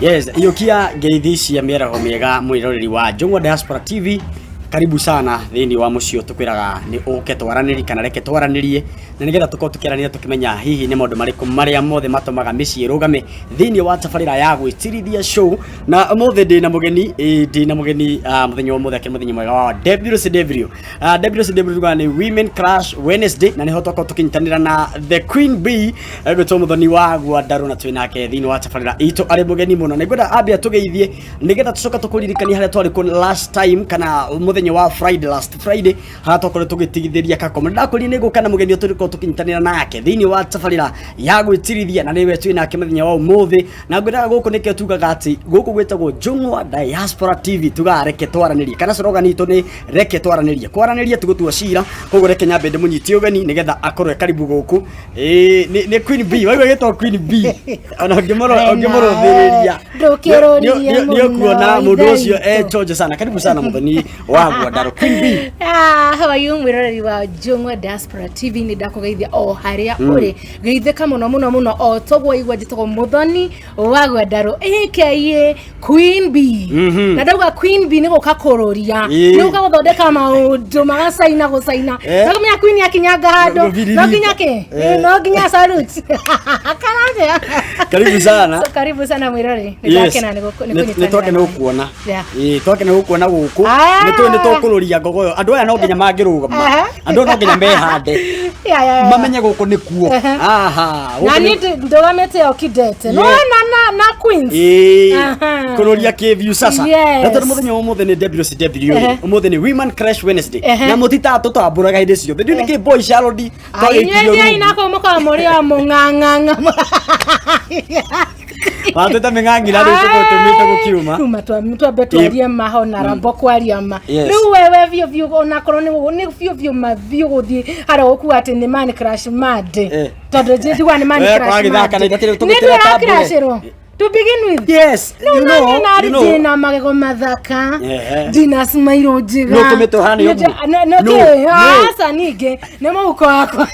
Yes, iyũkia ngeithi cia mĩaraho mĩega mwĩroreri wa Njũng'wa Diaspora TV. Karibu sana thĩinĩ wa mũciĩ ũyũ, tũkwĩraga nĩ ũke twaranĩrie kana reke twaranĩrie na nĩgetha tũkorwo tũkĩaranĩria tũkĩmenya hihi nĩ maũndũ marĩkũ marĩa mothe matũmaga mĩciĩ ĩrũgame thĩinĩ wa tabarĩra ya gwĩtirithia show. Na ũmũthĩ ndĩ na mũgeni, ĩĩ, ndĩ na mũgeni mũthenya wa ũmũthĩ akĩrĩ mũthenya mwega wa WCW. WCW tugaga nĩ Women Crush Wednesday na nĩho twakorwo tũkĩnyitanĩra na The Queen Bee egwĩtwo Mũthoni wa Gwandarũ na twĩ nake thĩinĩ wa tabarĩra itũ arĩ mũgeni mũno, na ngwenda ambia tũgeithie nĩgetha tũcoke tũkũririkanie harĩa twarĩ kũ last time kana mũthenya wa Friday, last Friday, harĩa twakorwo tũgĩtigithĩria kakoma. Ndakwĩrire nĩ ngũka na mũgeni ũyũ tũrĩkorwo tũkĩnyitanĩra nake thĩinĩ wa tabarĩra ya gwĩtirithia na nĩwe twĩ nake mũthenya wa ũmũthĩ, na ngwĩraga gũkũ nĩkĩo tugaga atĩ gũkũ gwĩtagwo Njũng'wa Diaspora TV, tugaga reke twaranĩrie kana slogan itũ nĩ reke twaranĩrie, kwaranĩria ti gũtua cira. Koguo reke nyambe ndĩmũnyitie ũgeni nĩgetha akorwo e karibu gũkũ. Ĩĩ, nĩ Queen B, waigua gĩtwo Queen B, ona ũngĩmũrũthĩrĩria Ndũkĩrũrie nĩ ũkuona mũno, mũndũ ũcio ithe e witũ. chonjo sana. Karibu sana Mũthoni wa Gwandarũ, Queen B. Ah, how are you, mwĩroreri wa Njũng'wa Diaspora TV? Nĩ ndakũgeithia o harĩa ũrĩ, geithĩka mũno mũno mũno. O toguo igua, njĩtagwo Mũthoni wa Gwandarũ aka Queen B. Na ndauga Queen B nĩ gũka kũrũria, nĩ gũka gũthondeka maũndũ magacaina gũcaina. No nginya Queen akinyanga handũ, Gũbiribita. no nginya kĩ, no nginya salute kana atĩa? Karibu sana. So, karibu sana mwĩroreri, nĩ ndakena nĩ Nĩ twakena kũnyitanĩra. gũkuona. Ĩĩ, twakena gũkuona gũkũ. Nĩ tũĩ nĩ tũkũrũria ngogoyo, andũ aya no nginya mangĩrũgama, andũ aya no nginya mehande mamenye gũkũ nĩ kuo. Aha, gũkũ Na niĩ ndũgamĩte o kidete no na Queens. Ĩĩ, kũrũria kĩbiu sasa. Na tondũ mũthenya wa ũmũthĩ nĩ WCW, ũmũthĩ nĩ Women Crush Wednesday na mũtitaga tũtambũraga hĩndĩ ciothe, ndiũ nĩkĩ boy Charlotte twagĩkirio Inyuĩ rungu. nako mũkoragwo mũrĩ o mũng'ang'ang'a. Watwĩta mĩng'ang'ira rĩu tũgũtũmĩte gũkiuma. Kuma twambe twarie ma, honorable, kwaria ma. Rĩu wewe biũ biũ, onakorwo nĩ biũ biũ ma biũ, gũthiĩ harĩa gũkuga atĩ nĩ man crush mande, tondũ njiguaga nĩ man We, crush twagĩthaka na ithatĩrĩ nĩ tũgĩtĩra tambũre. ndĩrakiracĩrwo to begin with. Yes, Rĩu you know, naniĩ narĩ you know. ndĩna magego mathaka, ndina smile njega. No tũmĩte ũhane ũguo? No, No, kĩ no. aca, ningĩ nĩ mũhuko wakwa.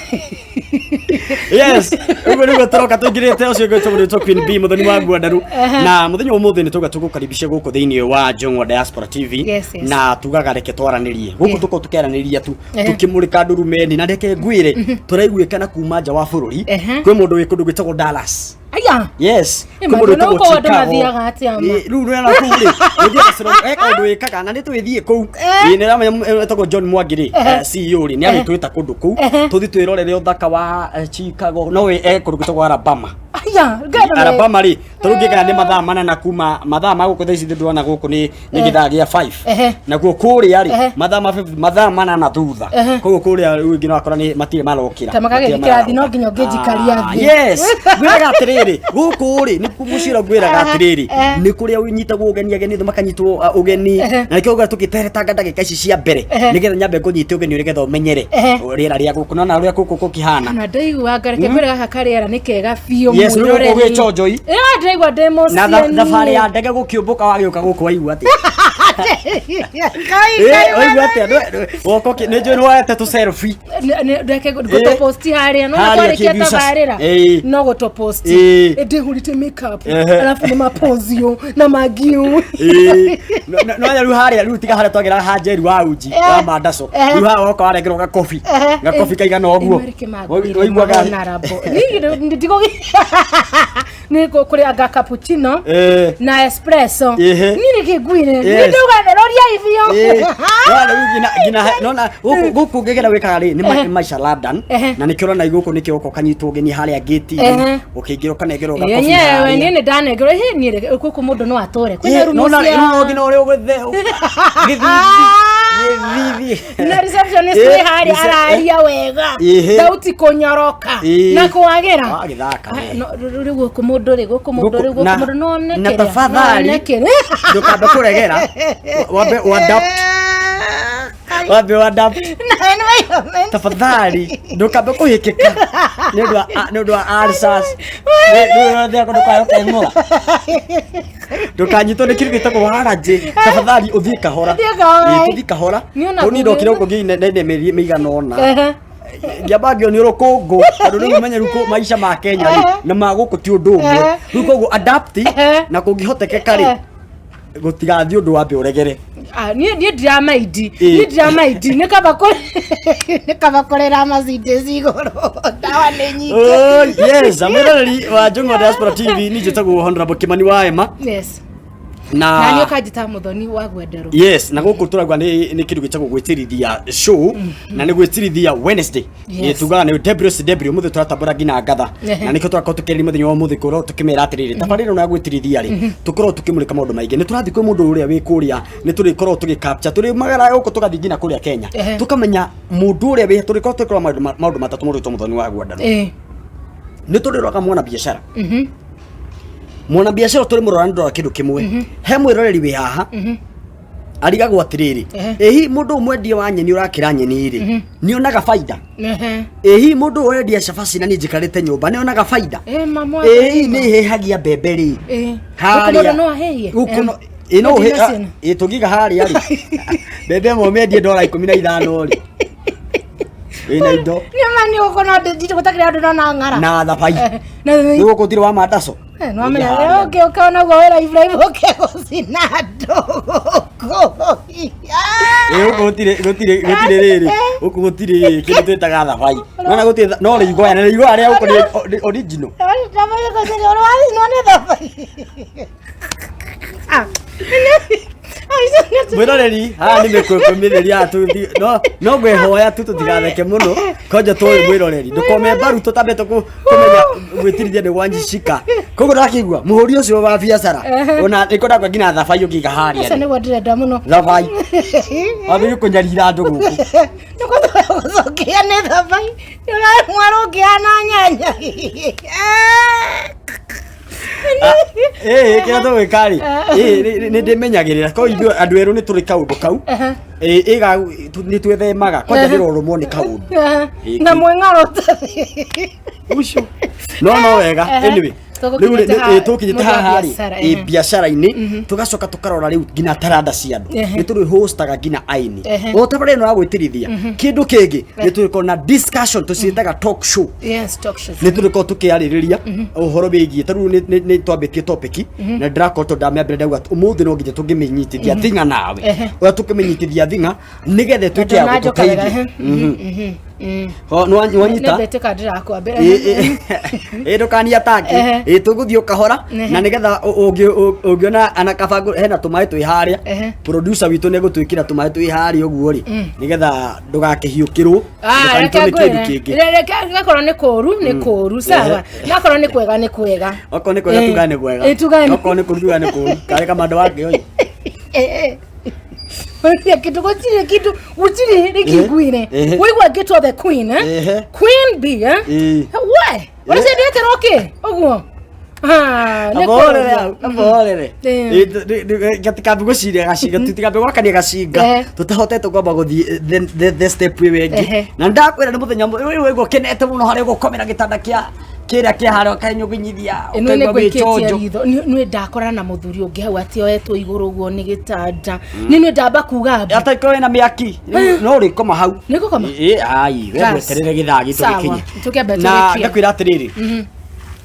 Yes, ũguo nĩguo tũroka tũingĩrĩte. Ũcio gwĩtwo rĩtwo Queen B, Mũthoni wa Ngwandaru, na mũthenya wa ũmũthĩ nĩ tũga tũgũkaribisha gũkũ thĩinĩ wa Njũng'wa Diaspora TV. Yes. Na tugaga reke twaranĩrie gũkũ, tũkorwo tũkĩaranĩria tu tũkĩmũrĩka ndurumeni, na reke ngwĩre tũraiguĩkana kuma nja wa bũrũri. Kwĩ mũndũ wĩ kũndũ gwĩtagwo Dallas. Aya. Yes. Ĩ, kwĩ mũndũ matũ, no wĩtagwo gũkorwo andũ Chicago. mathiaga atĩa ma? Ĩ, rĩu nĩwona kũu rĩ, ũthiaga he kaũndũ wĩkaga na nĩ twĩthiĩ kũu. Ĩ, nĩ ũramenya etagwo John Mwangi rĩ, CEO rĩ, nĩ agĩtwĩta kũndũ kũu tũthiĩ twĩrorere ũthaka wa Chicago, no we kũndũ gwĩtagwo Alabama. Aya, ngendo. Alabama rĩ, tondũ ngĩkana nĩ mathaa 8 kuma mathaa ma gũkũ thaa ici ndĩrona gũkũ nĩ gĩthaa gĩa 5, naguo kũrĩa rĩ mathaa 8 thutha. Koguo kũrĩa rĩu ingĩ no akora nĩ matirĩ marokĩra. Ta magagĩthiĩ matirĩ kĩrathi, no mararauka. nginya ũngĩnjikaria thĩ. Yes, ngwĩraga atĩrĩrĩ, gũkũ rĩ nĩ mũciĩ ũrĩa ngwĩraga atĩrĩrĩ nĩ kũrĩa ũnyitagwo ũgeni, ageni othe makanyitwo ũgeni, na nĩkĩo ũguo tũgĩteretanga ndagĩka ici cia mbere nĩgetha nyambe ngũnyite ũgeni nĩgetha ũmenyere rĩera rĩa gũkũ nona ũrĩa gũkũ gũkĩhana. Na ndaigua ngareke ngwĩre gaka karĩera nĩ kega biũ. Yes, rĩu Mwĩroreri. ũgwĩchonjoi. Ĩ, ndĩraigua ndĩ mũciĩ Na thabarĩ ya niĩ. ndege gũkĩũmbũka wagĩũka gũkũ waigua atĩa? Ngai, Ĩ, Ngai, waigua atĩa? Woka nĩ njũĩ nĩ woete tũ selfie. Reke ngũtũposti harĩa no Harĩa twarĩkia kĩbiuca. tabarĩra, no gũtũposti ndĩhurĩte makeup, arabu nĩ mapozio na magiu. Ĩ, no rĩu harĩa rĩu tiga harĩa twagera ha Njeri wa uji wa mandaco, rĩu haha woka warengerwo gakobi, gakobi kaigana ũguo. Waiguaga Nĩ kũrĩ anga cappuccino na espresso. Niĩ nĩkĩ ngwire? Nĩ ndauga roria ithio. Nona rĩu nginya nona gũkũ ngĩgera wĩkaga rĩ nĩ maica London. Na nĩkĩo ũrona gũkũ nĩkĩo ũka ũkanyitwo ũgeni harĩa gate-inĩ, ũkĩingĩra ũkanengerwo gakobi Yenyewe harĩa. Niĩ nĩ ndanengerwo ĩ niĩ gũkũ mũndũ no atũre kwĩna rumu Nona cia rĩu nginya ũrĩa ũgũthe gĩthithi gĩthithi. Na receptionist wĩ harĩa araria wega, thauti kũnyoroka na kwagĩra. Wagĩthaka we. No, rĩu gũkũ mũndũ rĩ, gũkũ mũndũ rĩ, gũkũ mũndũ no one na kĩrĩa, tafadhali no one kĩrĩa. Ndũkambe kũregera, wambe uadapt, wambe uadapt. Na environment. Tafadhali ndũkambe kũhĩkĩka nĩ ũndũ wa ulcers. Nĩ ũndũ ndũkae ũkeng'ũra, ndũkanyitwo nĩ kĩndũ gĩtagwo allergy. Tafadhali ũthiĩ kahora. Ũthiĩ kahora. Ĩĩ, tũthiĩ kahora. Niĩ ona Tondũ niĩ ndokire ngũgĩ- gũkũ ngĩine mĩeri mĩigana ũna. Ngĩamba ngĩonio rũkũngũ tondũ rĩu menye rĩu maica ma Kenya rĩ na ma gũkũ ti ũndũ ũmwe. Rĩu koguo adapt na kũngĩhotekeka rĩ gũtigathiĩ ũndũ wambe ũregere. Ah, niĩ ndiramaindi. Ĩ. Niĩ ndiramaindi, nĩ kaba kũrĩra Mercedes igũrũ, ndawa nĩ nyingĩ. Oh, yes, mwĩroreri wa Njũng'wa Diaspora TV, niĩ njĩtagwo Honorable Kimani wa Emma. Yes. Na na niĩ ũkanjĩta Mũthoni wa Gwenderũ. Yes, na gũkũ tũrauga nĩ kĩndũ gĩtagwo gwĩtirithia show na nĩ gwĩtirithia Wednesday. Tugaga nĩ Debrios Debrio mũthĩ tũratambũra nginya ngatha na nĩkĩo tũrakorwo tũkĩrĩria mũthenya wa ũmũthĩ kũrwo tũkĩmera atĩrĩrĩ tabarĩra ĩno ya gwĩtirithia rĩ tũkorwo tũkĩmũrĩka maũndũ maingĩ. Nĩ tũrathiĩ kwĩ mũndũ ũrĩa wĩ kũrĩa, nĩ tũrĩkorwo tũgĩ capture tũrĩ magara gũkũ tũgathiĩ nginya kũrĩa Kenya tũkamenya mũndũ ũrĩa wĩ tũrĩkorwo tũkĩrora maũndũ matatũ mũndũ wĩtwo Mũthoni wa Gwendarũ. Nĩ tũrĩroraga mwana biacara, mwana biacara tũrĩ mũrora nĩ ndora kĩndũ kĩmwe he mwĩroreri wĩ haha arigagwo atĩrĩrĩ, ĩhi mũndũ ũyũ mwendia wa nyeni ũrakĩra nyeni rĩ nĩonaga baida? Ĩhi mũndũ ũyũ ũrendia cabaci na niĩ njikarĩte nyũmba nĩonaga baida? Mama. Ĩhi nĩ hĩhagia mbembe rĩ Gũkũ mũndũ no ahĩhie? Gũkũ no ĩ no Mwendia ũhĩ- ciana. ĩ tũngiga harĩa rĩ mbembe ĩmwe mĩendie $15 rĩ wĩna indo. Nĩ ma nĩ gũkũ no gũtakĩrĩ andũ nona ng'ara. Na thabai. Na Rĩu gũkũ gũtirĩ wa mandaco. Nwamenya ũngĩ ũkaona guo wĩra Ibrahim ũke gũcina andũ gũkũ. Ĩ gũkũ gũtirĩ rĩrĩ gũkũ gũtirĩ kĩndũ twĩtaga thabai nona gũtirĩ no rĩigoya na rĩigoya rĩa gũkũ nĩ original. Thabai gũtirĩ ũrwacinwo nĩ thabai. Ah. Mwĩroreri haha nĩ mĩkwĩkwĩ mĩtheri haha no ngwĩhoya tu tũtigatheke mũno konja tũĩ mwĩroreri ndũkome mbaru tũtambe kũmenya gwĩtirithia nĩ gwanjicika koguo ndakĩigua mũhũri ũcio wa biacara ona nĩkwenda nginya thabai ũngĩiga harĩa Ũcio rĩ. nĩguo ndĩrenda mũno. Thabai wambĩrĩrie kũnyarira andũ gũkũ. Nĩguo gũcokia nĩ thabai nĩ ũramwara ũngĩhana nyanya. Ĩĩ kĩrĩa tũgwĩka rĩ nĩ ndĩmenyagĩrĩra ko ithuĩ andũ erũ nĩ tũrĩ kaũndũ kau ĩga nĩ twĩthemaga kwanja ndĩrorũmwo nĩ kaũndũ. Na mwĩng'aro. Ucio no wega. Anyway, rĩu Tũgũkinyĩte tũkinyĩte mũndũ wa haha rĩ biacara, biacara-inĩ tũgacoka tũkarora rĩu nginya taranda cia andũ. Nĩ tũrĩ hostaga nginya aini o tabarĩra ĩno ya gwĩtirithia. Kĩndũ kĩngĩ nĩ tũrĩkorwo na discussion tũciĩtaga talk show. Yes, talk show. Nĩ tũrĩkorwo tũkĩarĩrĩria ũhoro wĩgiĩ ta rĩu nĩ twambĩtie topic na ndĩrakorwo tondũ ndamĩambĩrĩria ndauga atĩ ũmũthĩ no nginya tũngĩmĩnyitithia thing'a nawe ũrĩa tũkĩmĩnyitithia thing'a nĩgetha ĩtuĩke ya Ndũnanjoka wega, gũtũteithia. Ho, nĩwanyita. Nĩ mbĩtĩka ndĩrakwambĩra. Ĩ ndũkania tangi. Ĩ tũgũthiĩ o kahora na nĩgetha ũngĩona ana kabango hena tũmaĩ twĩ harĩa. Producer witũ nĩ egũtwĩkĩra tũmaĩ twĩ harĩa ũguo rĩ nĩgetha ndũgakĩhiũkĩrwo Ah, ndũkanyitwo reke nĩ kĩndũ ngwĩre. kĩngĩ. Reke gakorwo nĩ kũru nĩ kũru sawa, nakorwo nĩ kwega nĩ kwega. Okorwo nĩ kwega tugaga nĩ kwega. Tugaga nĩ- Okorwo nĩ kũru tugaga nĩ kũru karĩ kamanda wake ũyũ. Gũtirĩ kĩndũ, gũtirĩ kĩndũ, gũtirĩ rĩkĩnguire. Wĩigua ngĩtwo the queen, eh? Queen bee, eh? We ũrĩa ndĩtĩrwo kĩ ũguo? Ah, nĩ Amborere kũũria. hau, amborere. Gatikambe gũciria gacinga tutikambe gwakania gacinga tũtahotete kwamba gũthiĩ the step ĩyo ĩngĩ. Na ndakwĩra nĩ mũthenya ũyũ waigua ũkenete mũno harĩa ũgũkomera gĩtanda kĩa kĩrĩa kĩa harĩa ũkanyũginyithia Ĩno nĩ ũkaigua wĩ ngũikĩtie chonjo. ritho. Nĩ ndakora na mũthuri ũngĩ hau atĩ oetwo igũrũ ũguo nĩ gĩtanda. Nĩ ndamba kuga mbu. Atakorwo ĩna mĩaki no ũrĩkoma hau. Nĩ ngũkoma? Ĩ, ai we Bas. weterere gĩthaa gitũ Sawa. gĩkinye. Tũkĩambe Na tũrĩkie. ngakwĩra atĩrĩrĩ,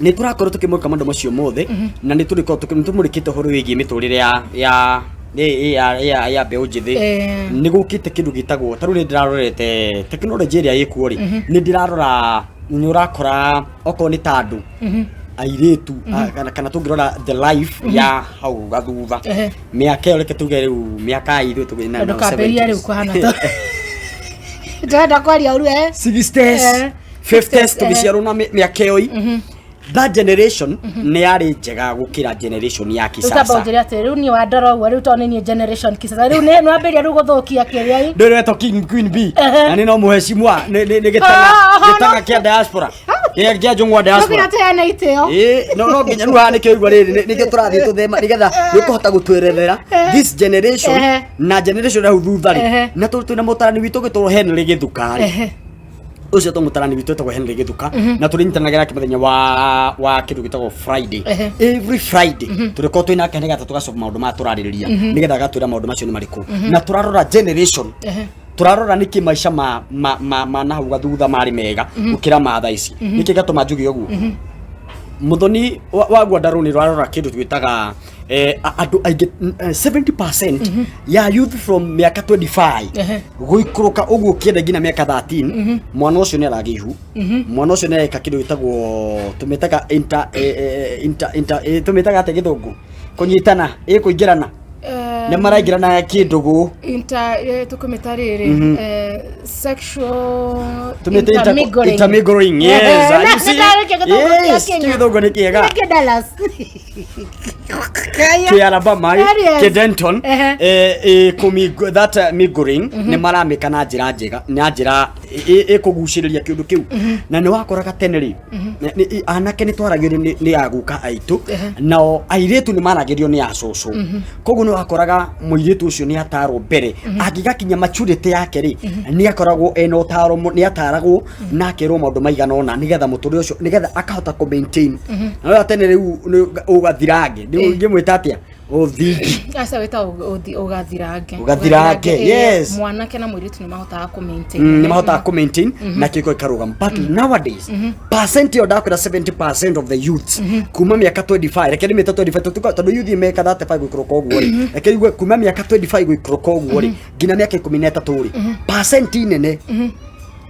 nĩ tũrakorwo tũkĩmũrĩka maũndũ macio mothe na nĩ tũrĩkorwo tũmũrĩkĩte ũhoro wĩgiĩ mĩtũrĩre ya mbeũ njĩthĩ. Nĩ gũkĩte kĩndũ gĩtagwo ta rĩu nĩ ndĩrarorete tekinoronjĩ ĩrĩa ĩkuo rĩ nĩ ndĩrarora nĩ ũrakora okorwo nĩ ta andũ airĩtu kana tũngĩrora the life ya hau gathutha mĩaka ĩyo reke tuge rĩu mĩaka ya ithuĩ tũgĩ na Ndũkambĩrĩria rĩu kũhana ta ndĩrenda kwaria ũru, eh? 60s, 50s, tũgĩciarwo na mĩaka ĩyo i that generation nĩ yarĩ njega gũkĩra generation ya Rĩu tamba kisasa. ũnjĩre atĩ rĩu niĩ wandora ũguo rĩu tondũ nĩ niĩ generation kisasa rĩu nĩ nwambĩrĩria rĩu gũthũkia kĩrĩa i Ndũrĩ wetwo King Queen B na nĩ no mũhecimwa nĩ gĩtanga Ah, gĩtanga no. kĩa diaspora kĩa Njũng'wa diaspora. Nũkĩra tũheane itĩo. Ĩ, no nginya rĩu haha nĩkĩo igua rĩrĩ nĩkĩo tũrathiĩ tũthema nĩgetha nĩũkũhota gũtwerethera this generation na generation hau thutha rĩ na twĩna mũtarani witũ ũgĩtwo Henry Gĩthuka rĩ ũcio to mũtarani witũ wĩtagwo Henry Gĩthuka na tũrĩnyitanagĩra nake mũthenya wa kĩndũ gĩtagwo Friday, every Friday tũrĩkorwo twĩ nake nĩgetha tũgacoka maũndũ maya tũrarĩrĩria nĩgetha agatwĩra maũndũ macio nĩ marĩkũ na tũrarora generation. Turarora niki maica ma na hau gathutha mari mega gukira ma thaa ici. Niki gatuma njuge uguo? Muthoni wa Gwandarũ nĩ rwarora kĩndũ twĩtaga andũ aingĩ, 70% ya youth from mĩaka 25 gũikũrũka ũguo kĩenda nginya mĩaka 13, mwana ũcio nĩ aragĩa ihu, mwana ũcio nĩ areka kĩndũ gĩtagwo, tũmĩtaga inter eh, eh, inter inter tũmĩtaga atĩa gĩthũngũ, kũnyitana, kũingĩrana, nĩ maraingĩrana kĩndũgũ. Inter, tukumita rĩrĩ, sexual Tumĩte intermingling. Intermingling, yes. You see? Ndarĩkia gĩthũngũ kĩa Yes, Kenya. kĩthũngũ nĩ kĩega. Nĩkĩ Dallas. Kĩ Alabama, Yes. kĩ Denton. Ehe. That mingling nĩ maramĩka na njĩra njega, na njĩra ĩkũgucĩrĩria kĩũndũ kĩu. Na nĩ wakoraga tene rĩ, anake nĩ twaragĩrio nĩ aguka aitũ, nao airĩtu nĩ maragĩrio nĩ acũcũ. Koguo nĩ wakoraga mũirĩtu ũcio nĩ atarwo mbere angĩgakinya maturity yake rĩ, nĩ akoragwo ena ũtaro, nĩ ataragwo na akerwo maũndũ maigana ũna nĩgetha mũtũrĩre ũcio, nĩgetha akahota kũ maintain. Na tene rĩu nĩ ũgathirange, rĩu ingĩmwĩta atĩa, ũthingi? Aca, wĩta ũgathirange. Ũgathirange, yes. Mwanake na mũirĩtu nĩ mahotaga kũ maintain. Nĩ mahotaga kũ maintain na kĩko ĩkarũgama, but nowadays percent ĩyo ndakwĩra, 70% of the youths kuma mĩaka 25, reke ndĩmĩte 25 tondũ youth meka 35 gũikũrũka ũguo rĩ, reke igue kuma mĩaka 25 gũikũrũka ũguo rĩ nginya mĩaka 13 rĩ, percent nene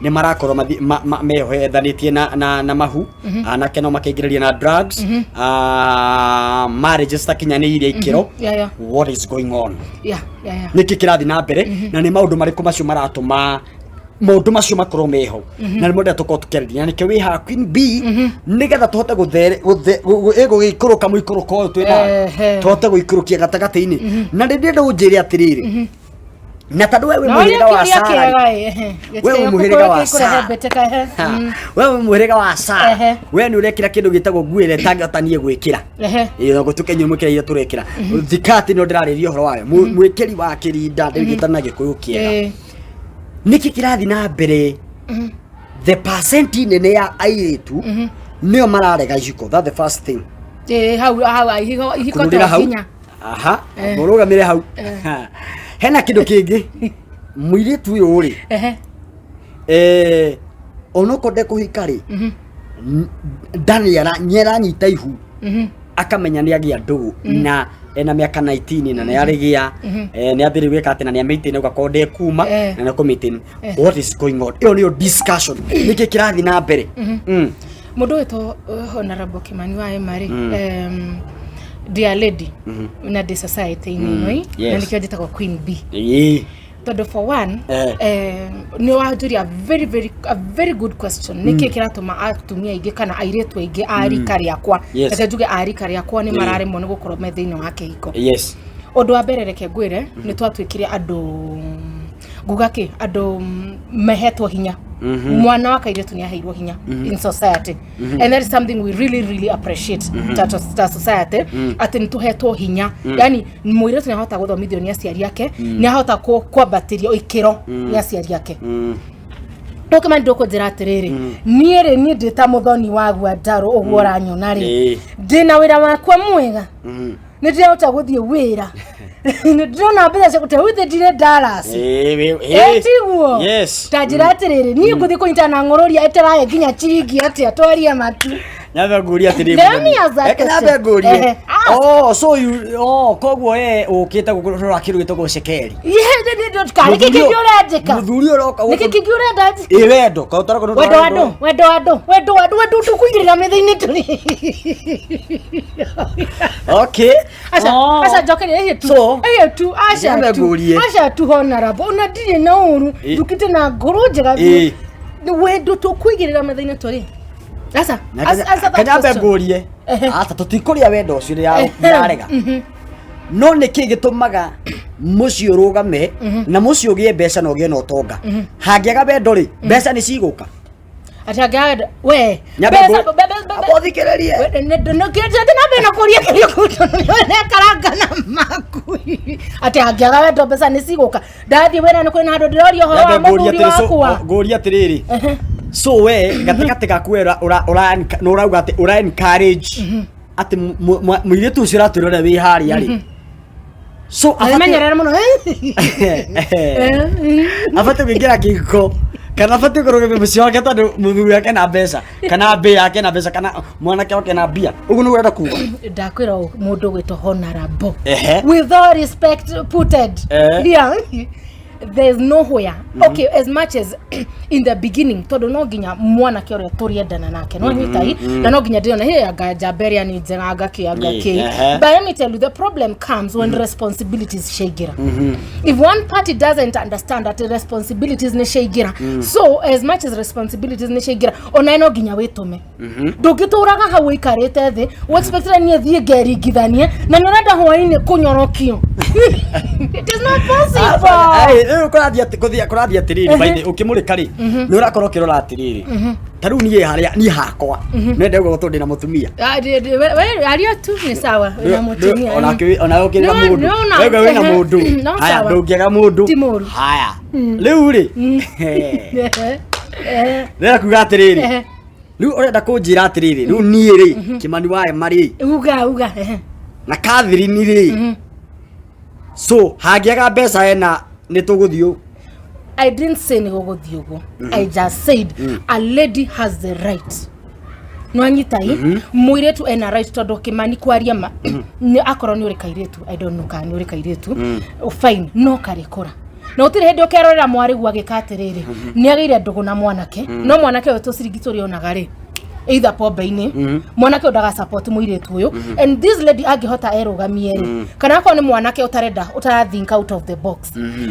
nĩ marakorwo meyohethanĩtie na mahu, anake no makeingĩrĩria na drugs, marriages takinyanĩirie ikĩro. What is going on? Nĩkĩ kĩrathiĩ na mbere, na nĩ maũndũ marĩkũ macio maratũma maũndũ macio makorwo meho? Na nĩ mwenda tũkorwo tũkĩarĩria, na nĩkĩo wĩ haha, Queen B, nĩgetha tũhote gũgĩikũrũka mũikũrũko ũyũ twĩ tũhote gũikũrũkia gatagatĩ-inĩ. Na nĩ ndĩrenda ũnjĩre atĩrĩrĩ, na tondũ we wĩ Na mũhĩrĩga ũrĩa wa kĩũria Sara kĩega, ehe. We wĩ mũhĩrĩga wa Sara. Mbĩtĩka, ehe. Ha, we wĩ mũhĩrĩga wa Sara. We nĩ ũrekĩra kĩndũ gĩtagwo nguo ĩrĩa ĩtangĩhota niĩ gwĩkĩra. Ĩyo gũtuke nyũ mwĩkĩra iria tũrekĩra thikati no ndĩrarĩria ũhoro wayo. Mwĩkĩri wa kĩrinda ndĩgĩta na gĩkũyũ kĩega. Nĩkĩ kĩrathiĩ na mbere, the percent nene ya airĩtu nĩo mararega ihiko? That the first thing. Hau ihiko Kũrũrĩra to hau. nginya. Aha, mũrũgamĩre hau. Hena kĩndũ kĩngĩ, mũirĩtu ũyũ rĩ, onokorwo ndekũhika rĩ, ndarĩ nĩaranyita ihu, akamenya nĩ agĩa ndũgũ na ena mĩaka 19 na nĩ arĩgĩa, nĩ ambĩrĩria gwĩka atĩ na nĩ amaintain, ũgakorwo ndekuma na nĩ kũ-maintain. What is going on? Ĩyo nĩyo discussion, nĩkĩ kĩrathiĩ na mbere? Mũndũ wĩtwo Honorable Kimani wa Emma rĩ, dear lady, na ndĩ society-inĩ ĩno ĩ, na nĩkĩo njĩtagwo Queen B, tondũ for one, nĩ wanjũria very very a very good question, nĩkĩ kĩratũma atumia aingĩ kana airĩtu aingĩ a rika rĩakwa, reke njuge a rika rĩakwa, nĩ mararemwo nĩ gũkorwo me thĩinĩ wa kĩhiko. Ũndũ wa mbere, reke ngwĩre, nĩ twatuĩkire andũ, nguga kĩ, andũ mehetwo hinya. Mwana wa kairĩtu nĩ aheirwo hinya in society, and that is something we really really appreciate ta society, atĩ nĩ tũhetwo hinya, yani mũirĩtu nĩ ahota gũthomithio nĩ aciari ake, nĩ ahota kwambatĩrio ikĩro nĩ aciari ake. Ndũkĩma ndũkũnjĩra atĩrĩrĩ, niĩ rĩ, niĩ ndĩ ta mũthoni wa Gwandarũ ũguo ũranyona rĩ, ndĩna wĩra wakwa mwega, nĩ ndĩrahota gũthiĩ wĩra, nĩ ndĩrona mbeca cia gũte withe, ndirĩ Dallas. Tiguo? Yes. Ta njĩra atĩrĩrĩ, niĩ ngũthiĩ kũnyitana na ng'ũrũria ĩtarahe nginya chiringi atĩa, twaria matu? Nyambe ngurie atĩrĩrĩ. Let me ask that Reke nyambe question. ngurie. Ah. Oh, so you, oh, koguo we ũkĩte gũkũrora kĩndũ gĩtagwo cekeri. Nĩkĩ kĩngĩ ũrenjĩka? Mũthuri ũroka Nĩkĩ kĩngĩ ũrenda njĩke? Ĩ wendo ka ũtaroko? Wendo wa andũ, wendo wa andũ, wendo wa andũ, wendo tũkũigĩrĩra metha-inĩ tũrĩ. Okay. Aca, Oh. aca, njokeria ĩhĩ tu. So, Ĩhĩ tu, aca nyambe tu. ngurie. Aca tu, honorable, ona ndirĩ na ũru, njũkĩte na ngoro njega biũ. Wendo tũkũigĩrĩra metha-inĩ tũrĩ. Aca, answer that Kanyambe question. ngurie. Ata tũtikũrĩa wendo ũcio nĩrarega, no nĩ kĩ gĩtũmaga mũciĩ ũrũgame na mũciĩ ũgĩe mbeca na ũgĩe na ũtonga? Hangĩaga wendo rĩ, mbeca nĩ cigũka? Ati angĩaga we Nyambe mbeca Amba ũthikĩrĩrie. Nĩkĩnjĩte na mbere na kũria kĩũria kĩu tondũ nĩkaranga na maku atĩ angĩaga wendo mbeca nĩ cigũka. Ndathiĩ wĩra nĩ kwĩna handũ ndĩroria ũhoro wa Nyambe ngũrie mũthuri atĩrĩ, so- wakwa. Ngũrie atĩrĩrĩ, so we gatagatĩ gaku we nĩ ũrauga atĩ ũra encourage atĩ mũirĩtu ũcio ũratwĩra ũrĩa wĩ harĩa rĩ, So abatiĩ- Menyerere mũno. Abatiĩ kũingĩra kĩhiko kana abatiĩ kũrũgamia mũciĩ wake tondũ mũthuri wake na mbeca kana mbĩ yake na mbeca kana mwanake wake na mbia, ũguo nĩguo ũrenda kuga? Ndakwĩra ũũ, mũndũ gwĩtwo honorable, Ehe. with all respect putted, yeah, there's nowhere. Okay, as much as in the beginning, tondu no nginya mwanake ũrĩa tũrĩendana nake no nyitai na no nginya ndĩrona hey, anga njamba ĩrĩa nĩ njega, anga kĩ, anga kĩ. But let me tell you, the problem comes when responsibilities ciaingĩra. If one party doesn't understand that the responsibilities nĩ ciaingĩra, so as much as responsibilities nĩ ciaingĩra, onawe no nginya wĩtũme. Ndũngĩtũraga hau ũikarĩte thĩ ũexpectire niĩ thiĩ ngeringithanie na nĩ ũrenda hwainĩ kũnyorokio. It is not possible. Ai, rĩu kũrathiĩ kũrathiĩ atĩrĩrĩ, by the ũkĩmũrĩka rĩ, nĩ ũrakorwo ũkĩrora atĩrĩrĩ, ta rĩu niĩ harĩa niĩ hakwa nĩ ndauga tondũ ndĩna mũtumia. Ah, aria tu nĩ sawa, wĩna mũtumia. Onake onawe ũkĩrĩ na No, mũndũ. no, no. Wewe wĩna mũndũ. No, Haya, sawa. ndũngĩaga mũndũ. Ti mũru. Haya, rĩu rĩ, ndĩrenda kuga atĩrĩrĩ, rĩu ũrenda kũnjĩra atĩrĩrĩ, rĩu niĩ rĩ, Kĩmani wa Ema rĩ, Uga uga. Na Catherine rĩ, so hangĩaga mbeca ena nĩ tũgũthiĩ ũũ? I didn't say nĩ gũgũthiĩ ũguo. I just said a lady has the right. Nwanyita i mũirĩtu ena right, tondũ Kĩmani, kwaria ma, nĩ akorwo nĩ ũrĩ kairĩtu, I don't know kana nĩ ũrĩ kairĩtu, fine, no karĩkũra na gũtirĩ hĩndĩ ũkerorera mwarĩguo agĩka atĩrĩrĩ, nĩ agĩire ndũgũ na mwanake, no mwanake ũyũ tũciringi tũrĩonaga rĩ either pombe-inĩ, mwanake ũyũ ndaga support mũirĩtu ũyũ, and this lady angĩhota erũgamie rĩ, kana akorwo nĩ mwanake ũtarenda, ũtara think out of the box,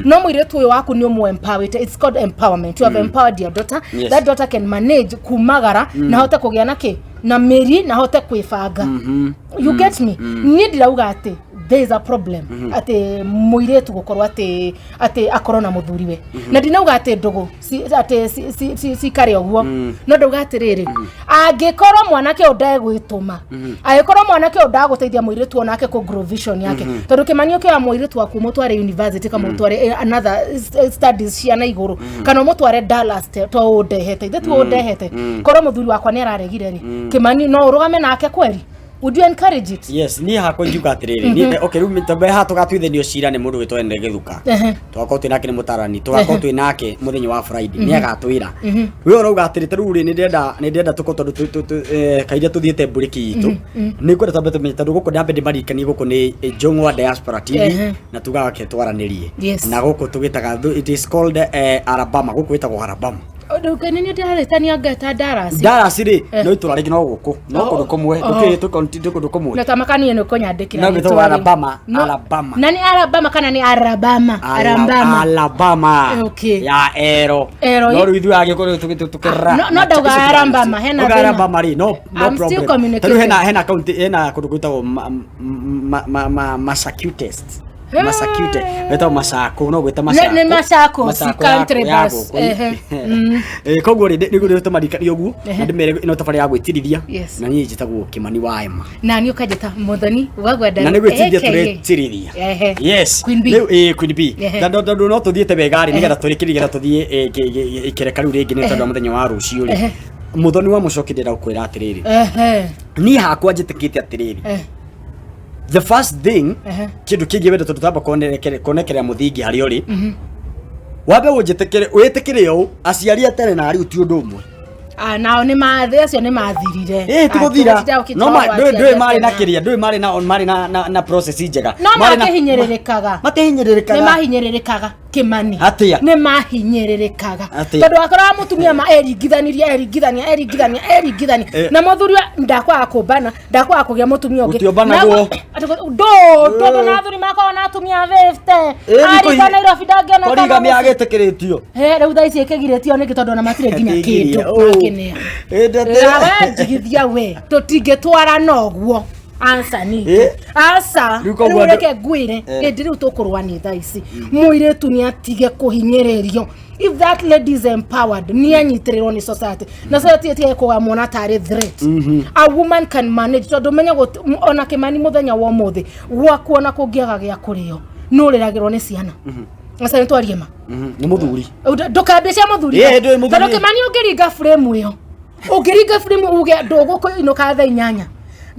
no mũirĩtu ũyũ waku nĩ ũmũ empowerĩte. It's called empowerment. You have empowered your daughter. That daughter can manage kumagara na hote kũgĩa na kĩ na mĩri na hote kwĩbanga. You get me? Niĩ ndirauga atĩ there is a problem atĩ mũirĩtu gũkorwo atĩ akorwo na mũthuriwe, na ndinauga atĩ ndũgũ atĩ cikare ũguo, no ndauga atĩrĩrĩ, angĩkorwo mwanake ũyũ ndegwĩtũma, angĩkorwo mwanake ũyũ ndagũteithia mũirĩtu onake kũ grow vision yake, tondũ kĩmanio kĩa mũirĩtu waku mũtware university kana mũtware another studies cia na igũrũ, kana ũmũtware Dallas, to ũndehete ithe tu ũndehete, korwo mũthuri wakwa nĩ araregire rĩ, Kĩmani, no ũrũgame nake kweri? Would you encourage it? Yes, niĩ hakwa ingiuga atĩrĩrĩ, niĩ okay, rĩu tondũ haha tũgatuithanio cira nĩ mũndũ wĩtwo Henry Gĩthuka. Tũgakorwo twĩ nake, nĩ mũtarani, tũgakorwo twĩ nake mũthenya wa Friday, nĩ agatwĩra. We ũrauga atĩrĩ, ta rĩu rĩ, nĩ ndĩrenda tũkorwo tondũ kaira tũthiĩte mburĩki itũ, nĩ ngwenda twambe tũmenye, tondũ gũkũ ndambe ndĩmaririkanie gũkũ nĩ Njũng'wa Diaspora TV, na tugaga ke twaranĩrie. Na gũkũ tũgĩtaga, it is called Alabama, gũkũ ĩtagwo Alabama. Nĩ ndĩrarĩtania ngeta Dallas. Dallas rĩ, no itũra rĩngĩ, no gũkũ no kũndũ kũmwe. Ndũkĩrĩ kũndũ kũmwe. Na tamakanie nĩ ũkũnyandĩkĩra No, gĩtagwo rĩtwa rĩu. Alabama, Alabama. Na nĩ Alabama kana nĩ Alabama? Alabama. Alabama. Okay. Ya ero. Ero, No rĩu ithuĩ agĩkũyũ tũkĩrora. No, ndauga Alabama, hena Ndauga thĩna. Alabama rĩ, no no I'm still problem. communicating. Tarĩu hena county, hena kũndũ gwĩtagwo Massachusetts. Massachusetts. Wĩtagwo Masako, no gwĩta Masako. Nĩ Machakos, Masako country ya bus. gũkũ. Ehe. Koguo rĩ, nĩguo tũmarikanie ũguo na ndĩmere ĩno tabarĩra ya gwĩtirithia, na niĩ njĩtagwo Kĩmani wa Emma. Na niĩ ũkanjĩta Mũthoni wa Gwenda. Na nĩ gwĩtirithia AKA. tũretirithia. Yes. Queen B. Rĩu Queen B. Tondũ no tũthiĩte wega rĩ, nĩgetha tũrĩkĩrie, nĩgetha tũthiĩ ikereka rĩu rĩngĩ, nĩ tondũ wa mũthenya wa rũciũ rĩ, Mũthoni wa Mũcoki, ndĩrenda gũkwĩra atĩrĩrĩ, niĩ hakwa njĩtĩkĩte atĩrĩrĩ, the first thing, kĩndũ kĩngĩ wenda, tondũ twamba kuonekerea mũthingi harĩa ũrĩ, wambe ũnjĩtĩkĩre, wĩtĩkĩre ũũ, aciari a tene na rĩu ti ũndũ ũmwe. Ah, nao nĩ mathĩ acio nĩ mathirire. Ĩ ti Ah, gũthira. tũgũtinda No ũkĩtwara ndũĩ aciari ndũĩ marĩ na a tene. kĩrĩa, ndũĩ marĩ na process njega. No Marĩ na- makĩhinyĩrĩrĩkaga. Matihinyĩrĩrĩkaga. Nĩ mahinyĩrĩrĩkaga, Kĩmani. Atĩa? Nĩ mahinyĩrĩrĩkaga. Atĩa? Tondũ wakoraga mũtumia ma erringithanirie, erringithania, erringithania, erringithania, na mũthuri ndakwaga kũmbana, ndakwaga kũgĩa mũtumia ũngĩ. Gũtiũmbanagwo. Ndũ tondũ na athuri makoragwo na atumia 50. Ĩ, Arika Nairobi ndangĩoneka na Polygamy mũciĩ. yagĩtĩkĩrĩtio. He, rĩu thaa ici ĩkĩgirĩtio nĩkĩ? Tondũ ona matirĩ nginya kĩndũ makĩnea. We njigithia, we tũtingĩtwarana ũguo, aca ningĩ. Aca. Rĩu koguo Rĩu reke ngwĩre, hĩndĩ rĩu tũkũrũa nĩ thaa ici, mũirĩtu nĩ atige kũhinyĩrĩrio. If that lady is empowered, nĩ anyitĩrĩrwo nĩ society, na society ĩtige kũgamuona tarĩ threat. A woman can manage, tondũ menye ona Kĩmani, mũthenya wa ũmũthĩ gwaku ona kũngĩaga gĩa kũrĩo, nũ ũrĩragĩrwo nĩ ciana? Aca, nĩ twarie ma. Nĩ mũthuri. Ndũkambie cia mũthuri. Ĩ, ndũĩ mũthuri. Tondũ Kĩmani, ũngĩringa frame ĩyo, ũngĩringa frame uge ndũgũkũinũka thaa 8,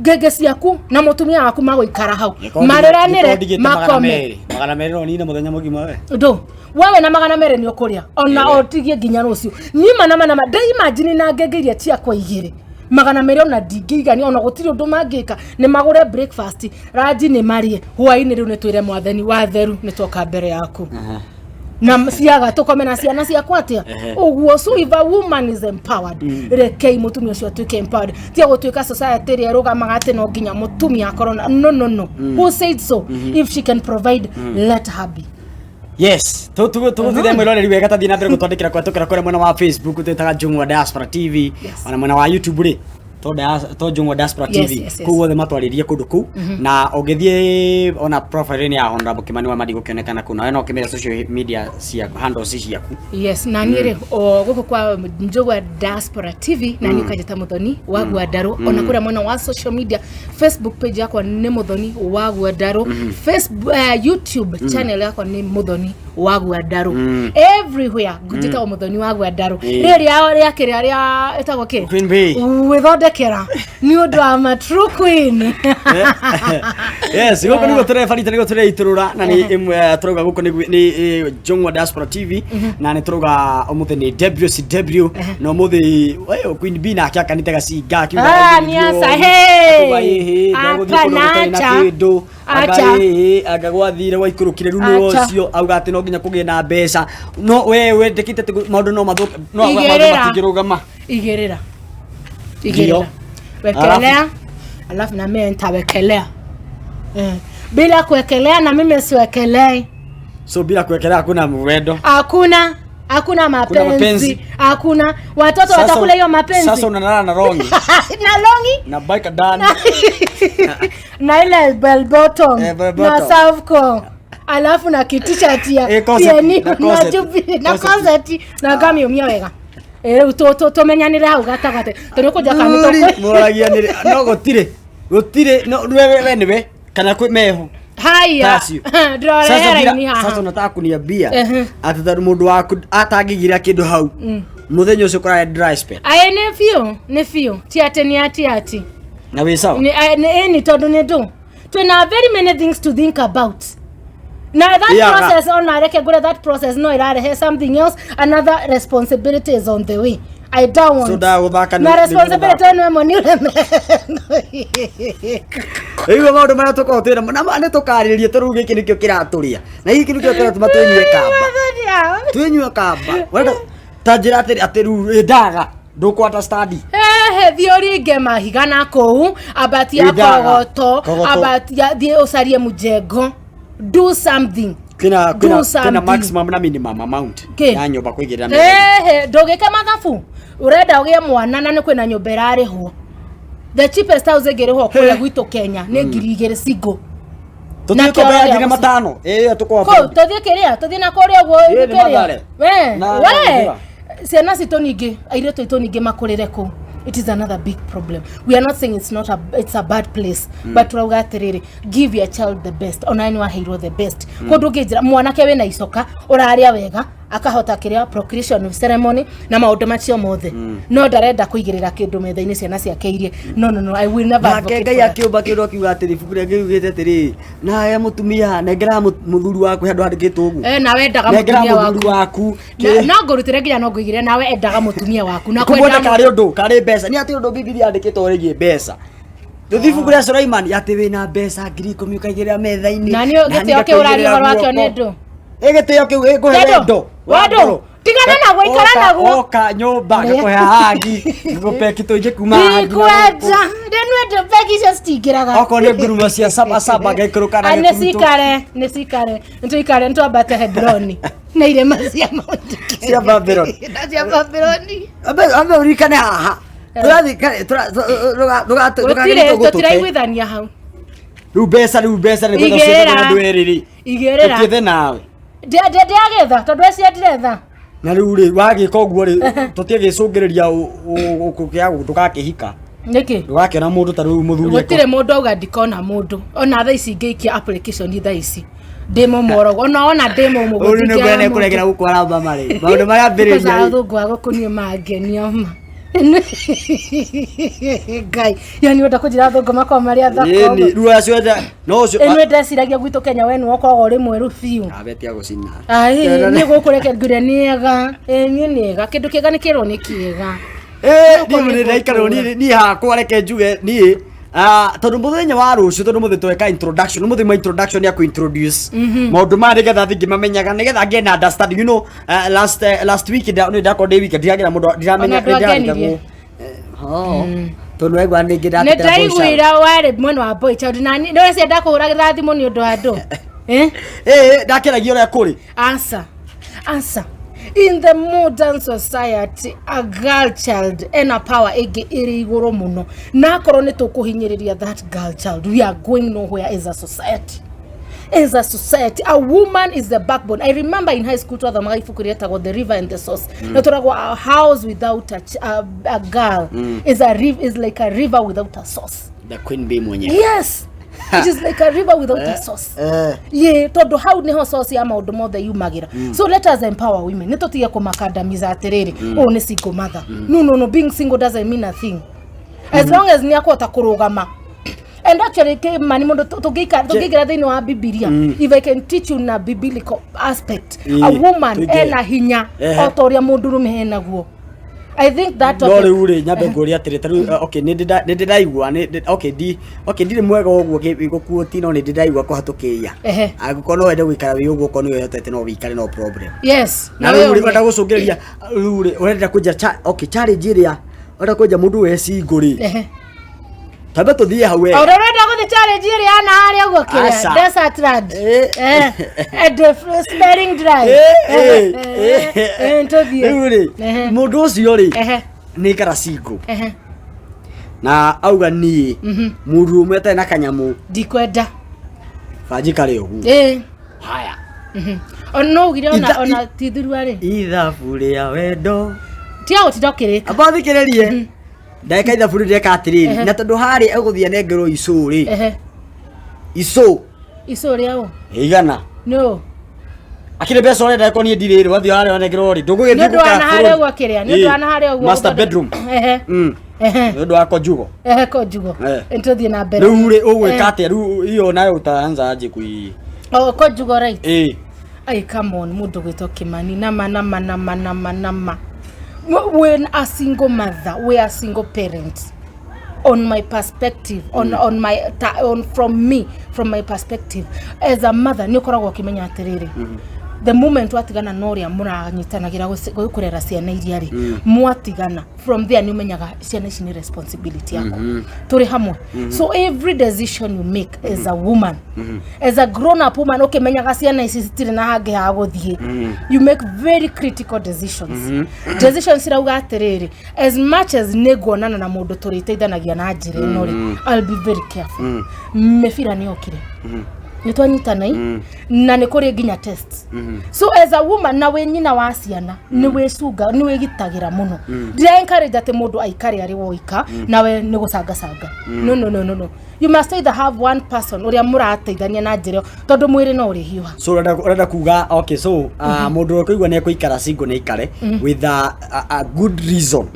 Ngenge ciaku na mutumia waku magũikara hau mareranĩre makome. 200 no nina mũthenya mũgima we. Ndo wewe na 200 nĩ ũkũrĩa ona ũtigie nginya rũciũ. Niĩ mana mana nda imagine na ngenge iria ciakwa igĩrĩ 200 ona ndingĩigania, ona gũtirĩ ũndũ mangĩka. Nĩ magũre breakfast, ranji nĩ marĩe, hwaĩ-inĩ rĩu nĩ twĩre mwathani wa theru nĩ twoka mbere yaku na ciaga tũkome na ciana ciakwa atĩa ũguo. So if a woman is empowered, rekei mũtumia ũcio atuĩke empowered. Tia gũtuĩka society ĩrĩa ĩrũgamaga atĩ no nginya mũtumia akorwo na no no no. Who said so? If she can provide, let her be. Yes, tũgũthire mwĩroreri wega, tathiĩ na mbere gũtwandĩkĩra kũhetũkĩra kũrĩa mwena wa Facebook twĩtaga Njũng'wa Diaspora TV, ona mwena wa YouTube rĩ to Njũng'wa Diaspora TV. Kũu guothe matwarĩrie kũndũ kũu, na ũngĩthiĩ ona profile-inĩ ya Honorable Kimani wa Madi gũkĩonekana kũu, nawe no ũkĩmĩre social media ciaku, handles ciaku. Yes, na niĩ rĩ o gũkũ kwa Njũgwa Diaspora TV, na niĩ ũkanjĩta Mũthoni wa Gwandarũ. Ona kũrĩa mwena wa social media, Facebook page yakwa nĩ Mũthoni wa Gwandarũ, Facebook, YouTube channel yakwa nĩ Mũthoni wa Gwandarũ. Everywhere njĩtagwo Mũthoni wa Gwandarũ. Rĩrĩ rĩa kĩrĩa rĩa ĩtagwo kĩ? Queen Bee. Gwĩthondekera nĩ ũndũ wa ma true queen. Yes, gũkũ nĩguo tũrebarita, nĩguo tũreitũrũra, na nĩ ĩmwe tũrauga gũkũ nĩ Njũng'wa Diaspora TV, na nĩ tũrauga ũmũthĩ nĩ WCW, na ũmũthĩ we Queen B nake akanite gacinga akiuga Ah, nĩ nĩ aca, hey! ĩhĩ ndegũthiĩ kũndũ gũtarĩ na Hapana, acha. kĩndũ anga. Acha. Ĩhĩ anga gwathire gwaikũrũkire rĩu nĩ Acha. ũcio auga atĩ no nginya kũgĩe na mbeca, no we wendekĩte atĩ maũndũ no mathũke, no maũndũ Igĩrĩra. matingĩrũgama. Igĩrĩra. Ndio. Igĩrĩra, wekelea, alafu na mimi nitawekelea. Bila kuwekelea na mimi siwekelei. So bila kuwekelea hakuna mwendo. Hakuna, hakuna mapenzi. Mapenzi. Hakuna watoto watakula hiyo mapenzi. Sasa unalala na rongi na longi na bike dani na ile bell bottom, Eh, bell na bottom. Savco, alafu na kitishati ya Eh, corset, PNU, na na corset. jubi na Corset. corset na ngamiumia wega. Rĩu tũmenyanĩre hau gatagatĩ tondũ kũnja Thuri, kana mũragia nĩ no gũtirĩ gũtirĩ no we nĩwe kana kwĩ meho haya. Tacio. Ndĩrorehe raini sasa haha. unataka kuniambia Ehe. atĩ tondũ mũndũ waku atangĩgira kĩndũ hau mũthenya ũcio kũrarĩ dry spell? Aĩ, nĩ biũ, nĩ biũ, ti atĩ nĩ ati ati. Na wĩ sawa. Nĩ ĩni tondũ nĩ ndũ twĩna very many things to think about na that Yeah. process, ona reke ngure, that process no ĩrarehe something else. Another responsibility is on the way. I don't want So ndagũthaka na responsibility ĩno ĩmwe nĩ ũreme. Rĩu maũndũ marĩa tũkoragwo twĩna na nĩ tũkarĩrĩria tondũ rĩu gĩkĩ nĩkĩo kĩratũrĩa, na gĩkĩ nĩkĩo kĩratũma twĩnyue kamba, twĩnyue kamba. Wenda ta njĩra atĩ atĩ rĩu ndaga ndũkũ understand. Ehe, thiĩ ũringe mahiga na kũu, ambatia Ĩndaga. kogoto. Kogoto. Ambatia, thiĩ ũcarie mũjengo, do something. Kwĩna Do kwĩna kwĩna something. maximum na minimum amount Kĩ? ya nyũmba kũigĩrĩra metha-inĩ. Ehe, ndũgĩke mathabu, ũrenda ũgĩe mwana na nĩ kwĩna nyũmba ĩrarĩhwo, the cheapest house ĩngĩrĩhwo kũrĩa gwitũ Kenya nĩ 2,000 single. Tũthiĩ Na kombe ya kĩoro ngiri gĩa matano ĩyo tũkwa kũu tũthiĩ kĩrĩa, tũthiĩ na kũrĩa ũguo. Ĩĩ, nĩ kĩrĩa. Mathare. We Na- we na- ciana citũ ningĩ, airĩtu aitũ ningĩ makũrĩre kũu, it is another big problem. We are not saying it's not a, it's a bad place, but turauga atĩrĩrĩ, give your child the best. Ona nĩ waheirwo the best. Kũndũ ũngĩnjĩra mwanake wĩna icoka ũrarĩa wega akahota kĩrĩa procreation ceremony na maũndũ macio mothe, no ndarenda kũigĩrĩra kĩndũ metha-inĩ ciana ciake irie, no no no, I will never nake advocate Ngai for that. akĩũmba kĩndũ akiuga atĩrĩ, ibuku rĩa kiugĩte atĩrĩ, nawe mũtumia nengera mũthuri waku handũ handĩkĩtwo ũguo. Eh, nawe endaga Nengera mũtumia mũthuri waku. waku. No ngũrutĩre nginya no ngũigĩre, nawe endaga mũtumia waku na kumwenda kwenda karĩ ũndũ karĩ mbeca nĩ atĩ ũndũ Bibilia yandĩkĩtwo rĩgiĩ mbeca. Tũthiĩ ibuku rĩa Sulaiman atĩ wĩna mbeca 10,000 ũkaigĩrĩra metha-inĩ. Na nĩ gĩtĩo kĩu ũraria ũhoro wakĩo nĩ ndũ? Ĩ gĩtĩo kĩu ĩngũhe Wendo? wendo. Wendo? Tigana naguo, ikara naguo. Oka nyũmba ngakũhe hagi ngũpeki tũingĩ kuma hagi na Ndikwenda ndĩnwende begi icio citingĩraga. Okorwo nĩ ngurumo cia saba saba ngaikũrũka na Ah, nĩ gĩkuruto. cikare, nĩ cikare, nĩtũikare nĩtwambate Hebroni na irĩma cia Mount Kenya. Cia Babylon. Na cia Babyloni. Ambe ũririkane haha tũrathiĩ Gũtirĩ tũtiraiguithania hau. Rĩu mbeca, rĩu mbeca nĩ gwetha Igĩrĩra. ciethe andũ erĩ rĩ. Igĩrĩra. Tũtiethe nawe. Ndiagĩtha tondũ eciendire tha. Na rĩu rĩ wagĩka ũguo rĩ tũtiagĩcũngĩrĩria kĩa ndũgakĩhika, Nĩkĩ? ndũgakĩona mũndũ ta rĩu mũthuri. Gũtirĩ mũndũ auga ndikona mũndũ. Ona thaa ici ngĩikia application thaa ici ndĩ mũmworogo, ona ndĩ mũmũ. Ũru nĩ kwene kũregera gũkũ aramba marĩ maũndũ marĩa ambĩrĩria rĩ. Athũngũ a gũkũ niĩ mangenia ma. Ngai, yani wenda kũnjĩra athũngũ makoragwo marĩ athaka Ĩni, ũguo? rĩu acio enda no ũcio Ĩno ndeciragia gwitũ Kenya we nĩwe ũkoragwo ũrĩ mwerũ biũ. abetia gũcina. Ai, niĩ gũkũ reke ngwĩre nĩ ega. Ĩ, niĩ nĩ ega. Kĩndũ kĩega nĩ kĩrwo nĩ kĩega. Eh, Gũkũ niĩ nĩ nĩ ndaikarwo gũtũra. niĩ niĩ hakwa reke njuge niĩ tondũ mũthenya wa rũciũ, tondũ mũthĩ tweka introduction, mũthĩ ma introduction ya kũ-introduce maũndũ maya nĩgetha thĩ ngĩmamenyaga, nĩgetha ngĩe na understanding, last week nĩ ndakorwo ndĩ weekend, ndiragira mũndũ ndiramenya. Ona ndwangenirie. Tondũ waigua nĩ Nĩ ndaiguire warĩ mwena wa boy child na niĩ nĩ ndakũhũragĩra thimũ nĩ ũndũ wa andũ. Eh? Ndakĩragia ũrĩa kũrĩ. Answer. Answer. In the modern society, a girl child ena power ĩngĩ ĩrĩ igũrũ mũno. Na akorwo nĩ tũkũhinyĩrĩria that girl child, we are going nowhere as a society. As a society, a woman is the backbone. I remember in high school twathomaga ibuku rĩetagwo The River and the Source. Na tũragwo a house without a girl is like a river without a source. The queen bee mwenyewe. Yes. It is like a river without a source. Ye tondũ hau niho source ya maũndũ mothe yumagĩra. So let us empower women, nĩ tũtige kũmakandamiza atĩrĩrĩ, ũũ nĩ single mother. No, no, no, being single doesn't mean a thing as long as nĩ akũhota kũrũgama. And actually mani mũndũ tũngĩingĩra thĩinĩ wa Bibilia, if I can teach you na biblical aspect, a woman Tũingĩre. ena hinya o ta ũrĩa mũndũrũme enaguo. I think that No rĩu rĩ, nyambe ngũrie atĩrĩ, ta rĩu okay, nĩ ndĩraigua okay, ndi okay, ndirĩ mwega ũguo gũkuũti, no nĩ ndĩraigua kũhatũkĩria. Angĩkorwo no wende gũikara wĩ ũguo, okorwo nĩ wĩhotete, no wĩikare, no problem. Na wĩ rĩu rĩ, ũmwe. ũrenda gũcũngĩrĩria rĩu rĩ, ũrenda kũnja okay, challenge ĩrĩa ũrenda kũnja mũndũ wĩ single rĩ, twambe tũthiĩ hau we. O ũrĩa ũrenda gũthiĩ challenge ĩrĩa yana harĩa ũguo kĩrĩa Aca. desert land and the smelling dry. Tũthiĩ. Rĩu rĩ, mũndũ ũcio rĩ, nĩ ikara single na auga niĩ mũndũ ũmwe atarĩ na kanyamũ Ndikwenda. banji karĩ ũguo. Haya. Ona no ugire ona ti thurua rĩ. Ithabu rĩa wendo. Tiga gũtinda ũkĩrĩka. Amba thikĩrĩrie ndagĩka, ithabu rĩu rĩeka atĩrĩrĩ, na tondũ harĩa egũthiĩ anengerwo icũ rĩ, icũ. Icũ rĩa ũ? Igana. No. Akĩrĩ mbeca ũrenda ĩkorwo niĩ ndirĩ rĩ, wathiĩ harĩa wanengerwo rĩ, ndũgũgĩthiĩ Nĩ ũndũ wa gũkaya na harĩa bũrũri. ũguo kĩrĩa. Nĩ ũndũ wa na harĩa ũguo. Master bedroom. Nĩ ũndũ wa konjugo. Konjugo. Tũthiĩ na mbere. Rĩu rĩ, ũgwĩka atĩa rĩu? Hiyo nayo utaanza aje kui Oh, konjugo, right. Ai, come on, mũndũ gwĩtwo Kimani, nama nama nama nama nama. When a single mother, we are single parent, on my perspective, on my ta, on from me from my perspective as a mother, nĩ ũkoragwo ũkĩmenya atĩrĩrĩ, the moment watigana na ũrĩa mũranyitanagĩra kũrera ciana iria rĩ, mwatigana, from there nĩ ũmenyaga ciana ici nĩ responsibility yaku. Tũrĩ hamwe. So every decision you make as a woman, as a grown up woman, ũkĩmenyaga ciana ici citirĩ na hangĩ ha gũthiĩ, you make very critical decisions, decisions cirauga atĩrĩrĩ, as much as nĩ nguonana na mũndũ tũrĩteithanagia na njĩra ĩno rĩ, I'll be very careful. Mĩbira nĩ yokire, nĩ twanyitana na nĩ kũrĩ nginya test. So as a woman na wĩ nyina wa ciana, nĩ wĩcunga, nĩ wĩgitagĩra mũno. Ndira encourage atĩ mũndũ aikare arĩ woika nawe nĩ gũcangacanga. No, no, no, no, no, you must either have one person ũrĩa mũrateithania na njĩra ĩyo, tondũ mwĩrĩ no ũrĩhiũha. So ũrenda kuga, okay, so mũndũ ũrĩa ũkũigua nĩ ekũikara single, nĩ aikare with a good reason,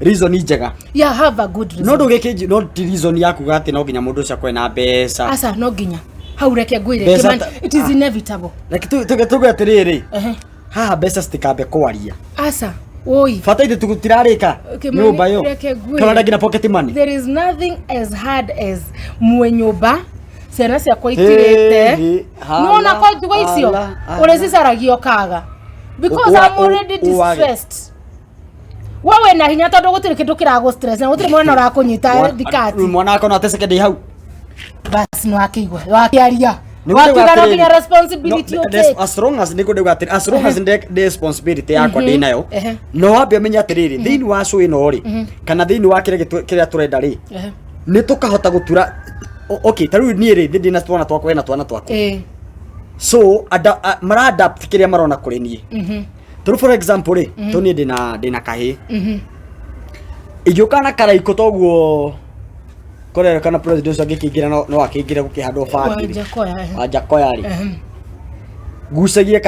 reason njega. Yeah, have a good reason. No ndũgĩkĩnji, no ti reason ya kuga atĩ no nginya mũndũ ũcio akorwe na mbeca. Aca, no nginya hau reke ngwĩre, Mbeca Kimani, it is inevitable. Reke tuge atĩrĩrĩ, haha mbeca citikambe kwaria. Aca, woi. Bata ithe tũtirarĩka Kimani, nyũmba ĩyo. reke ngwĩre. Tũrenda nginya pocket money. There is nothing as hard as mwe nyũmba ciana ciakwa itirĩte. Hey, hala, Nĩwona konjugo icio hala, hala. ũrĩcicaragia ũkaga because I'm already Uwage. distressed. We wĩna hinya tondũ gũtirĩ kĩndũ kĩragũ stress na gũtirĩ mwana ũrakũnyita thikati. Mwana wakwa no ate second hau. Bas, nĩ wakĩigua wakĩaria. Nĩ kũndauga Wakiuga no atĩrĩrĩ, nginya responsibility no, ũtake. as long as nĩ kũndauga atĩrĩ, as long as ndĩ responsibility yakwa ndĩ nayo, no wambe ũmenye atĩrĩrĩ, thĩinĩ wa show ĩno rĩ, kana thĩinĩ wa kĩrĩa kĩrĩa tũrenda rĩ, nĩ tũkahota gũtura. Okay, ta rĩu niĩ rĩ, ndĩ na twana twakwa, wena twana twaku. So mara adapt kĩrĩa marona kũrĩ niĩ. Tondũ for example rĩ, tondũ niĩ ndĩna kahĩ, ingĩũka na karaikũ toguo kũrerekana president ũcio angĩkĩingĩra, no akĩingĩre gũkĩhandwo bangi rĩ. Wanjakoya. Wanjakoya rĩ, ngucagie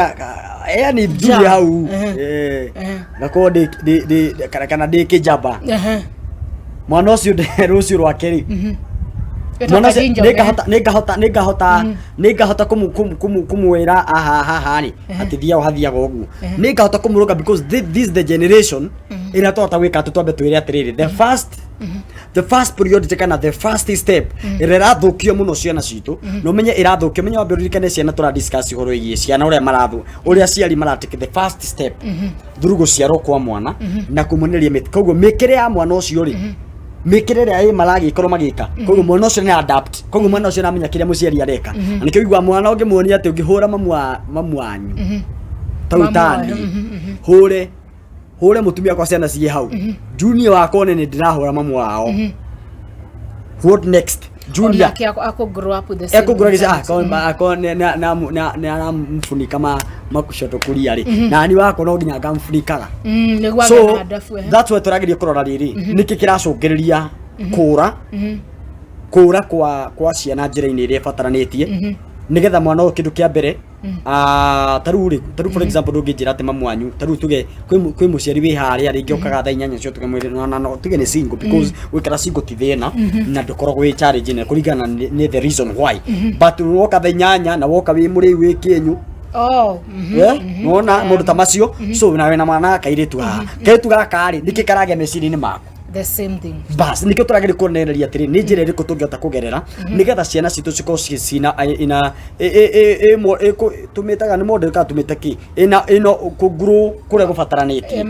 Yani njuge hau. Ehe. Eh. Ehe. Ngakorwo ndĩ kana ndĩ kĩnjamba. Ehe. Mwana ũcio rũciũ rwake rĩ, mwana ũcio Ĩtakaginjo, nĩngahota kũmwĩra aha haha rĩ atĩ thiago hathiaga ũguo, nĩngahota kũmũrũnga, because this is the generation ĩrĩa twahota gwĩka atĩ twambe twĩre atĩrĩrĩ, the first priority kana the first step ĩrĩa ĩrathũkio mũno ciana citũ, na ũmenye ĩrathũkio, menye wambe ũririkane ciana, tũra discuss ũhoro wĩgiĩ ciana, ũrĩa marathu, ũrĩa aciari maratake the first step through gũciarwo kwa mwana na kũmuoneria mĩtĩ. Koguo mĩkĩre ya mwana ũcio rĩ, mĩkĩre ĩrĩa ĩ maragĩkorwo magĩka, koguo mwana ũcio nĩ adapt, koguo mwana ũcio nĩamenya kĩrĩa mũciari areka. Na nĩkĩo ũiguaga mwana ũngĩmuonia atĩ ũngĩhũra mamu wanyu tau Mamu tani wanyu, hũre hũre mũtumia kwa ciana ciĩ hau, junior wakwa nĩ ndĩrahũra mamu wao, what next, junior? Onake akũ grow up with the same Ekũngũra gĩca mentality. akorwo nĩ aramfunika makushoto kuria rĩ, nani wakwa no nginya ngamfunikaga. Nĩguo So agĩe na ndabu, ehe. that's why tũrageria kũrora rĩrĩ, nĩkĩ kĩracũngĩrĩria kũra kwa ciana njĩra-inĩ ĩrĩa ĩbataranĩtie, nĩgetha mwana ũyũ, kĩndũ kĩa mbere, ta rĩu rĩ, ta rĩu for example, ndũngĩnjĩra atĩ mamu wanyu, ta rĩu tuge kwĩ mũciari wĩ harĩa rĩngĩ okaga thaa 8 cio, tuge mwĩrĩ no tuge nĩ single, because gũikara single ti thĩna na ndũkoragwo wĩ challenge nene kũringana na nĩ the reason why, but woka thaa 8 na woka wĩ mũrĩu wĩ kĩenyũ. Oh, mhm. Nona maũndũ ta macio, so na wĩna mwana kairĩtu haha, kairĩtu gaka rĩ, nĩkĩ karagĩa meciria-inĩ maku? The same thing. Bas, nĩkĩo tũrageria kuonereria atĩrĩ, nĩ njĩra ĩrĩkũ tũngĩhota kũgerera nĩgetha ciana citũ cikorwo cina ina tũmĩtaga nĩ model kana tũmĩte kĩ ĩna ĩno kũgrow kũrĩa gũbataranĩtie.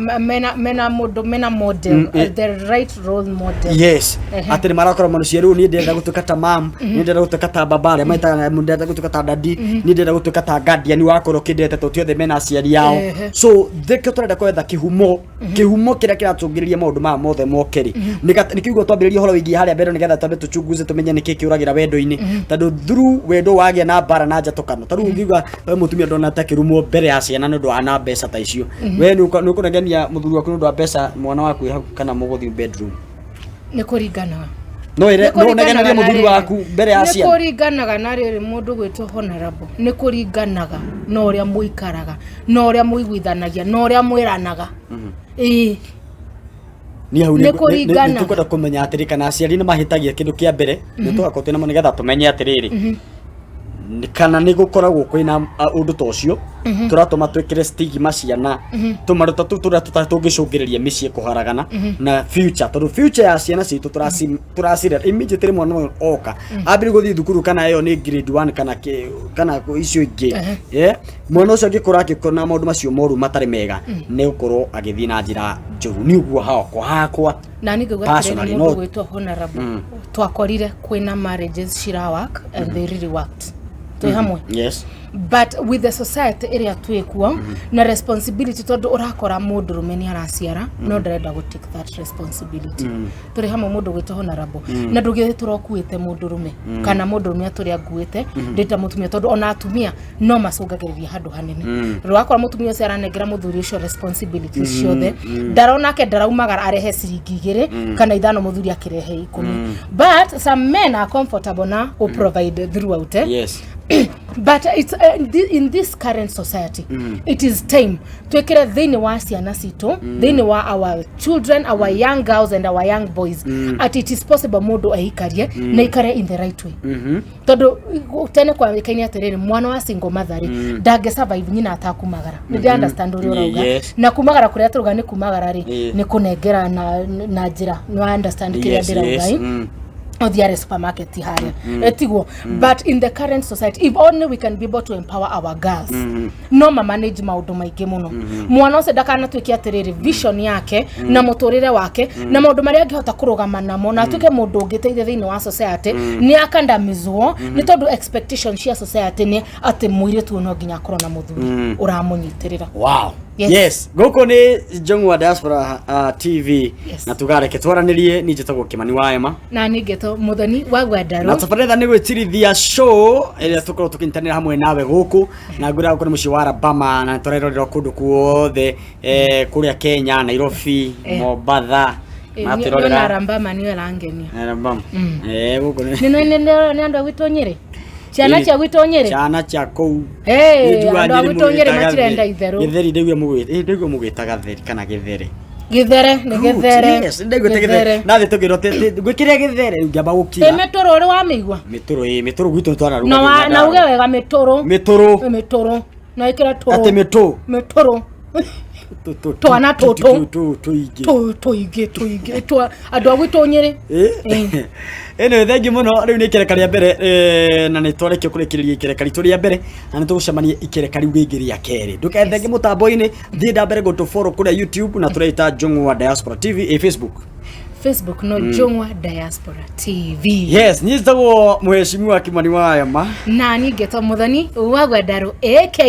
Mena mũndũ mena model, the right role model. Yes. Ehe. Atĩ nĩ marakorwo manucia rĩu, niĩ ndĩrenda gũtuĩka ta mam, niĩ ndĩrenda gũtuĩka ta baba, arĩa maitaga ndĩrenda gũtuĩka ta daddy, niĩ ndĩrenda gũtuĩka ta guardian wakorwo kĩndete, tondũ ti othe mena aciari ao. So nĩkĩo tũrenda kwetha kĩhumo kĩrĩa kĩracũngĩrĩria maũndũ maya mothe moke rĩ. Nĩkĩo igua twambĩrĩria ũhoro wĩgiĩ harĩa mbere, nĩgetha twambe tũchunguze, tũmenye nĩkĩ kĩũragĩra wendo-inĩ, tondũ through wendo wagĩa na mbara na njatũkano. Ta rĩu ũngiuga we mũtumia ndona ta kĩrumwo mbere ya ciana nĩ ũndũ wa na mbeca ta icio, we nĩ ũkũnegenia mũthuri waku nĩ ũndũ wa mbeca, mwana waku wĩ hau, kana mũgũthiĩ bedroom? Nĩ kũringanaga. No ĩre Nĩ no ũnegenerie kũringanaga na mũthuri rĩrĩ. waku mbere ya Nĩ ciana? kũringanaga na rĩrĩ, mũndũ gwĩtwo honorable, nĩ kũringanaga na ũrĩa mũikaraga, na ũrĩa mũiguithanagia, na ũrĩa mwĩranaga, ĩĩ. Niĩ hau Nĩ kũringana. nĩ tũkwenda kũmenya atĩrĩ, kana aciari nĩ mahĩtagia. Kĩndũ kĩa mbere nĩ tũgakorwo twĩna nĩgetha tũmenye atĩrĩrĩ, kana nĩ gũkoragwo kwĩna ũndũ ta ũcio tũratũma twĩkĩre stigma ciana, tũmaruta tũu tũrĩa tũngĩcũngĩrĩria mĩciĩ kũharagana na future, tondũ future ya ciana citũ tũracirera immediately mwana ũyũ oka ambĩrĩrie gũthiĩ thukuru, kana ĩyo nĩ grade 1 kana kana icio ingĩ. Yeah, mwana ũcio angĩkũra akĩkora maũndũ macio moru matarĩ mega, nĩ gũkorwo agĩthiĩ na njĩra njũru. Nĩ ũguo hakwa. Na niĩ ngauga atĩrĩrĩ, Personally, mũndũ gwĩtwo honorable, twakorire kwĩna marriages cira work and they really worked, twĩ hamwe? Yes. But with the society ĩrĩa twĩkuo na responsibility, tondũ ũrakora mũndũrũme nĩ araciara no ndarenda gũ take that responsibility, tũrĩ hamwe, mũndũ gwĩtwo honorable? Na ndũgĩũĩ tũrokuĩte mũndũrũme kana mũndũrũme atũrĩa nguĩte ndĩ ta mũtumia, tondũ ona atumia no macũngagĩrĩria handũ hanene. Rwakora mũtumia ũcio aranengera mũthuri ũcio responsibility ciothe, ndaronake ndaraumagara arehe ciringi 2 kana 5, mũthuri akĩrehe 10. But some men are comfortable na gũ provide throughout, eh? But it's in this current society, it is time twikire thiini wa ciana citũ, thiini wa our children, our young girls and our young boys, at it is possible mundu eikarie na ikare in the right way, tondu tene kwamĩkaine atĩrĩrĩ, mwana wa single mother rĩ, ndangĩ survive nyina atakumagara. Nĩ ndĩ understand ũrĩa ũrauga. Na kumagara kũrĩa tũrauga nĩ kumagara rĩ, nĩ kũnengera na njĩra nĩ understand kĩrĩa ndĩrauga, ĩ? Uthiare supermarket haria etiguo. But in the current society, if only we can be able to empower our girls, no ma manage maundu maingi muno. Mwana ũcio ndakanatuĩke atĩrĩrĩ, vision yake na mũtũrĩre wake na maũndũ marĩa angĩhota kũrũgama namo na atuĩke mũndũ ũngĩteithia thĩinĩ wa society nĩ akandamizwo, nĩ tondũ expectation cia society nĩ atĩ mũirĩtu ũyũ no nginya akorwo na mũthuri ũramũnyitĩrĩra. Wow. Yes. Yes, gũkũ nĩ Njũng'wa Diaspora TV. Yes. Na tugareke twaranĩrie, niĩ njĩtagwo Kĩmani wa Ema. Na niĩ ngetwo Mũthoni wa Na Gwendarũ. tabarĩra nĩ gwĩtirithia show ĩrĩa tũkorwo tũkĩnyitanĩra hamwe nawe gũkũ, na ngwĩra gũkũ nĩ mũciĩ wa Alabama, na tũrerorerwo kũndũ kuothe, kũrĩa Kenya, Nairobi, Mombatha. Nĩ ona Alabama nĩyo ĩrangenia. Alabama, gũkũ nĩ nĩ nĩ andũ a gwitũ Nyĩrĩ. Ciana Ĩĩ. cia gwitũ Nyĩrĩ. Ciana cia kũu. Hey, Nĩ andũ a njiguaga Nyĩrĩ gwitũ Nyĩrĩ mũgĩta matirenda gatheri. itherũ. Gĩtheri ndaigua mũgwĩ ĩ ndaigua mũgwĩta gatheri kana gĩthere. Gĩthere nĩ Good, gĩthere. yes, ndaigua ta gĩthere. Nathĩ tũkĩrwo gwĩkĩre gĩthere rĩu ngĩamba Ĩ gũkira. mĩtũrũ ũrĩ wa mĩigua. Mĩtũrũ ĩ mĩtũrũ gwitũ twanaruga. Na uge wega mĩtũrũ. Mĩtũrũ. Ĩ mĩtũrũ. Na ĩkĩre tũrũ. Atĩ mĩtũ. Mĩtũrũ. Twana tũtũ. Tũingĩ. Tũingĩ tũingĩ. Andũ a gwitũ Nyĩrĩ. Anyway, thengi mũno rĩu nĩ ikereka rĩa mbere na nĩ twarĩkia kũrĩkĩrĩria ikereka ritũ rĩa mbere na nĩ tũgũcemania ikereka rĩu rĩngĩ rĩa kerĩ. Ndũkethenge mũtambo-inĩ, thiĩ na mbere gũtũ follow kũrĩa YouTube na tũreita Njũng'wa Diaspora TV ĩ Facebook. Facebook no Njũng'wa Diaspora TV. Yes, niĩ njĩtagwo Mheshimiwa Kimani wa Ema. Na niĩ ngetwo Muthoni wa Gwendarũ aka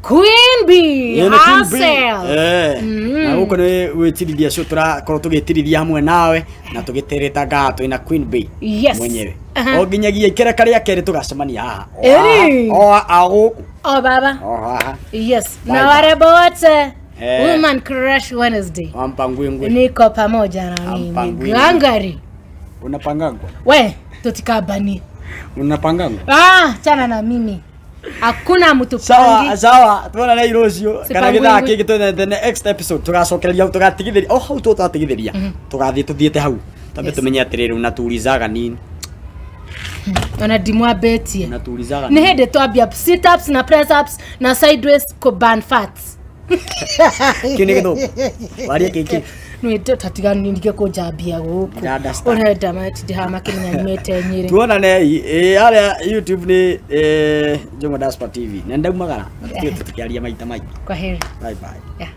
Queen Bee Ĩĩ, nĩ Queen Bee. herself. Eh, na gũkũ nĩ gwĩtirithia cio tũrakorwo tũgĩtirithia hamwe nawe na tũgĩtĩrĩta ngaa twĩna Queen Bee Yes. mwenyewe. Aha. O nginyagia ikereka rĩa kerĩ tũgacemania haha. O Ĩĩ. haha, o gũkũ. O baba. O haha. Yes. Bye Na bye. warembo wote. Eh. Woman Crush Wednesday. Wampangwingwi. Niko pamoja na mimi. Ampangwingwi. Gangari. Unapangangwa? We, tutikabani. Unapangangwa? Ah, chana na mimi. Hakuna mtu Sawa, pangi. sawa. Tuonane rũciũ kana Sipangwingwi. gĩthaa kĩngĩ twethe the next episode tũgacokereria hau tũgatigithĩria o hau tũtatigithĩria tũgathiĩ tũthiĩte hau twambe Yes. tũmenye atĩrĩrĩ unatulizaga nini Ona ndimwambĩtie. unatulizaga Nĩ nini hĩndĩ twambia sit ups na press ups na sideways kũ burn fats. Kĩu nĩ gĩthũngũ warie kĩkĩ Nĩ tatiganĩrie kũnjambia gũkũ. Ndira understand. Ũrenda matinde haha makĩmenya nyumĩte Nyĩrĩ. Tuonane ĩ harĩa YouTube nĩ Njũng'wa Diaspora TV na ndaumagara na tũtige tũtikĩaria maita maingĩ. Kwa heri. Bye bye. Yeah.